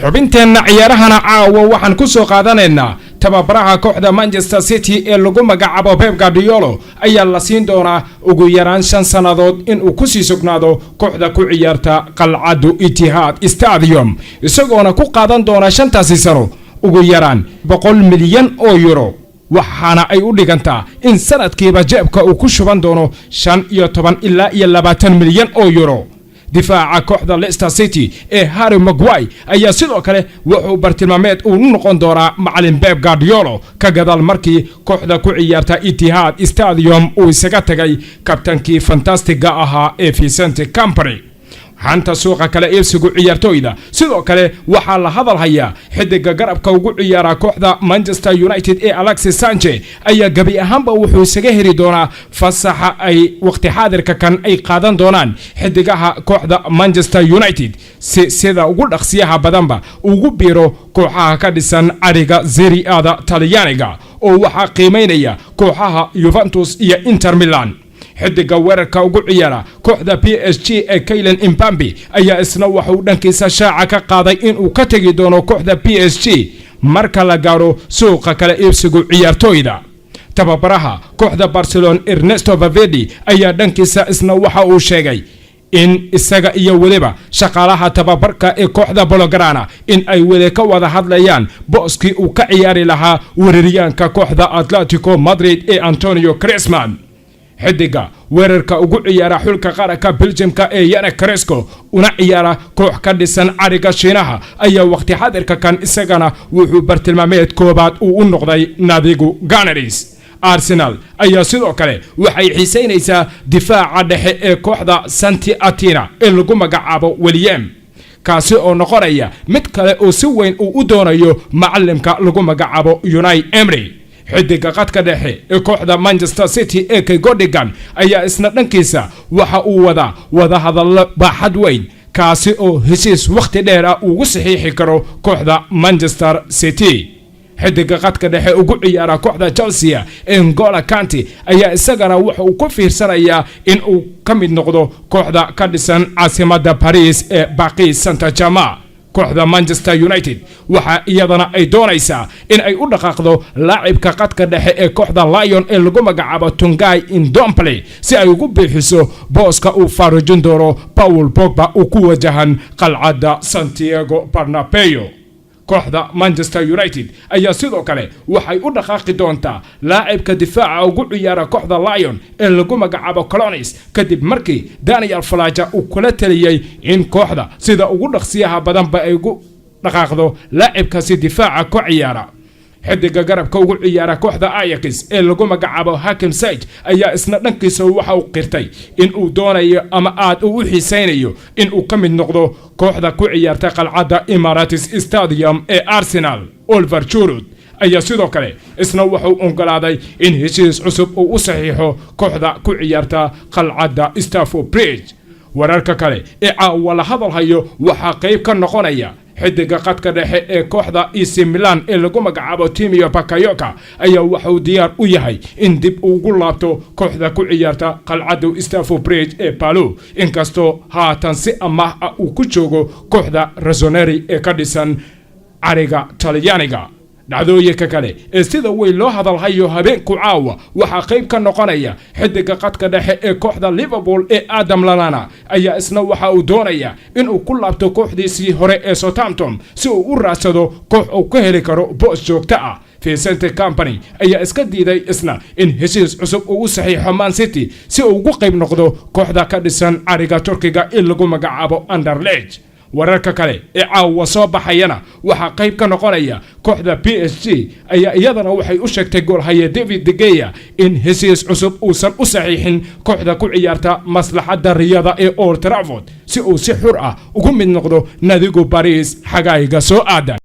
Xubinteenna ciyaarahana caawa waxaan ku soo qaadanaynaa tababaraha kooxda Manchester City ee lagu magacaabo Pep Guardiola ayaa la siin doonaa ugu yaraan 5 sannadood inuu kusii sugnaado kooxda ku ciyaarta qalcaddu Etihad Stadium, isagoona ku qaadan doona shantaasi sano ugu yaraan €100 milyan, waxaana ay u dhigantaa in sanadkiiba jeebka uu ku shuban doono €15 ilaa iyo €20 milyan. Difaaca kooxda Leicester City ee Harry Maguire ayaa sidoo kale wuxuu bartilmaameed uu u noqon doonaa macalin Pep Guardiola, ka gadaal markii kooxda ku ciyaarta Etihad Stadium uu isaga tagay kabtankii fantastiga ahaa ee Vincent Kompany. Xanta suuqa kala iibsigu ciyaartooyda sidoo kale waxaa la hadal hayaa xidiga garabka ugu ciyaara kooxda Manchester United ee Alexis Sanchez ayaa gebi ahaanba wuxuu isaga heli doonaa fasaxa ay waqti xaadirka kan ay qaadan doonaan xidigaha kooxda Manchester United, si sida ugu dhaqsiyaha badanba ugu biiro kooxaha ka dhisan cariga Serie A-da Talyaaniga, oo waxaa qiimeynaya kooxaha Juventus iyo Inter Milan. Xidiga weerarka ugu ciyaara kooxda PSG ee Kylian Mbappe ayaa isna waxa uu dhankiisa shaaca ka qaaday inuu ka tegi doono kooxda PSG marka la gaaro suuqa kala iibsigu ciyaartooyda. Tababaraha kooxda Barcelona Ernesto Valverde ayaa dhankiisa isna waxa uu sheegay in isaga iyo weliba shaqaalaha tababarka ee kooxda Blaugrana in ay weli ka wada hadlayaan booskii uu ka ciyaari lahaa weeraryaanka kooxda Atletico Madrid ee Antonio Griezmann. Xidiga weerarka ugu ciyaara xulka qaranka Beljimka ee Yannick Carrasco, una ciyaara koox ka dhisan cariga Shiinaha, ayaa waqti xadirka kan isagana wuxuu bartilmaameed koobaad uu u noqday naadigu Gunners. Arsenal ayaa sidoo kale waxay xiisaynaysaa difaaca dhexe ee kooxda Saint Etienne ee lagu magacaabo Willian, kaasi oo noqonaya mid kale oo si weyn uu u doonayo macalimka lagu magacaabo Unai Emery. Xidiga qadka dhexe ee kooxda Manchester City ee Ilkay Gundogan ayaa isna dhankiisa waxa uu wadaa wadahadallo baaxad weyn, kaasi oo heshiis wakhti dheer ah ugu saxiixi karo kooxda Manchester City. Xidiga qadka dhexe ugu ciyaara kooxda Chelsea ee N'Golo Kante ayaa isagana waxa uu ku fiirsanayaa in uu ka mid noqdo kooxda ka dhisan caasimadda Paris ee Paris Saint-Germain. Kooxda Manchester United waxa iyadana ay doonaysaa in ay u dhaqaaqdo laacibka qadka dhexe ee kooxda Lyon ee lagu magacaabo Tanguy Ndombele, si ay ugu biixiso booska uu faarujin doono Paul Pogba uu ku wajahan qalcadda Santiago Bernabeu. Kooxda Manchester United ayaa sidoo kale waxay u dhaqaaqi doontaa laacibka difaaca ugu ciyaara kooxda Lyon ee lagu magacaabo Colonis, kadib markii Daniel Farke uu kula taliyey in kooxda sida ugu dhaqsiyaha badanba ay ugu dhaqaaqdo laacibkaasi difaaca ku ciyaara. Xidiga garabka ugu ciyaara kooxda Ajax ee lagu magacaabo Hakim Ziyech ayaa isna dhankiisa waxa uu qirtay in uu doonayo ama aad uu u xiisaynayo in uu ka mid noqdo kooxda ku ciyaarta qalcadda Emirates Stadium ee Arsenal. Olivier Giroud ayaa sidoo kale isna wuxuu ogolaaday in heshiis cusub uu u saxiixo kooxda ku ciyaarta qalcadda Stamford Bridge. Wararka kale ee caawa la hadalhayo waxaa qayb ka noqonaya xidiga qadka dhexe ee kooxda AC Milan ee lagu magacaabo Tiemoué Bakayoko ayaa waxauu diyaar u yahay in dib ugu laabto kooxda ku ciyaarta qalcadda Stamford Bridge ee Blues, inkastoo haatan si amaah ah uu ku joogo kooxda Rossoneri ee ka dhisan cariga Talyaaniga. Dhacdooyinka kale ee sida weyn loo hadalhayo habeenku caawa waxaa qayb ka noqonaya xidiga qadka dhexe ee kooxda Liverpool ee Adam Lallana ayaa isna waxa uu doonaya inuu ku laabto kooxdiisii hore ee Southampton, si uu u raadsado koox uu ka heli karo boos joogto ah. Vincent Kompany ayaa iska diiday isna in heshiis cusub uu u saxiixo Man City, si uu ugu qayb noqdo kooxda ka dhisan cariga Turkiga in lagu magacaabo Anderlecht. Wararka kale ee caawa soo baxayana waxaa qayb ka noqonaya kooxda PSG ayaa iyadana waxay u sheegtay goolhaye David De Gea in heshiis cusub uusan u saxiixin kooxda ku ciyaarta maslaxadda riyada ee Old Trafford, si uu si xur ah ugu mid noqdo nadigu Paris xagayga soo aadan.